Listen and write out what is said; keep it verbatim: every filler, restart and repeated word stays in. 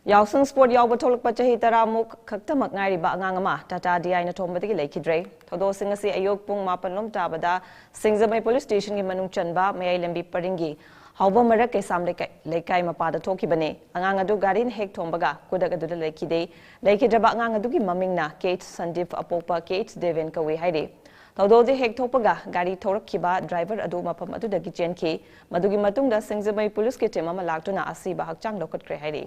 ꯌꯥꯎꯁꯪ ꯁ꯭ꯄꯣꯔꯠ ꯌꯥꯎꯕ ꯊꯣꯛꯂꯛꯄ ꯆꯍꯤ ꯇꯔꯥꯃꯨꯛ ꯈꯛꯇꯃꯛ ꯉꯥꯏꯔꯤꯕ ꯑꯉꯥꯡ ꯑꯃ ꯇꯥꯇꯥ ꯗꯤ ꯑꯥꯏꯅ ꯊꯣꯝꯕꯗꯒꯤ ꯂꯩꯈꯤꯗ꯭ꯔꯦ꯫ ꯊꯧꯗꯣꯛꯁꯤꯡ ꯑꯁꯤ ꯑꯌꯨꯛ ꯄꯨꯡ ꯃꯥꯄꯟ ꯂꯣꯝ ꯇꯥꯕꯗ ꯁꯤꯡꯖꯃꯩ ꯄꯨꯂꯤꯁ ꯁ꯭ꯇꯦꯁꯟꯒꯤ ꯃꯅꯨꯡ ꯆꯟꯕ ꯃꯌꯥꯏ ꯂꯝꯕꯤ ꯄꯔꯤꯡꯒꯤ ꯍꯥꯎꯕ ꯃꯔꯛ ꯀꯩꯁꯥꯝ ꯂꯩꯀꯥꯏ, ꯂꯩꯀꯥꯏ ꯃꯄꯥꯗ ꯊꯣꯛꯈꯤꯕꯅꯤ꯫ ꯑꯉꯥꯡ ꯑꯗꯨ ꯒꯥꯔꯤꯅ ꯍꯦꯛ ꯊꯣꯝꯕꯒ ꯈꯨꯗꯛ ꯑꯗꯨꯗ ꯂꯩꯈꯤꯗꯦ꯫ ꯂꯩꯈꯤꯗ꯭ꯔꯕ ꯑꯉꯥꯡ ꯑꯗꯨꯒꯤ ꯃꯃꯤꯡꯅ ꯀꯦ ꯑꯩꯆ ꯁꯟꯗꯤꯞ, ꯑꯄꯣꯛꯄ ꯀꯦ ꯑꯩꯆ ꯗꯦꯕꯦꯟ ꯀꯧꯏ ꯍꯥꯏꯔꯤ꯫ ꯊꯧꯗꯣꯛ ꯑꯗꯨ ꯍꯦꯛ ꯊꯣꯛꯄꯒ ꯒꯥꯔꯤ ꯊꯧꯔꯛꯈꯤꯕ ꯗ꯭ꯔꯥꯏꯚꯔ ꯑꯗꯨ ꯃꯐꯝ ꯑꯗꯨꯗꯒꯤ ꯆꯦꯟꯈꯤ꯫ ꯃꯗꯨꯒꯤ ꯃꯇꯨꯡꯗ ꯁꯤꯡꯖꯃꯩ ꯄꯨꯂꯤꯁꯀꯤ ꯇꯤꯝ ꯑꯃ ꯂꯥꯛꯇꯨꯅ ꯑꯁꯤꯕ ꯍꯛꯆꯥꯡ ꯂꯧꯈꯠꯈ꯭ꯔꯦ ꯍꯥꯏꯔꯤ꯫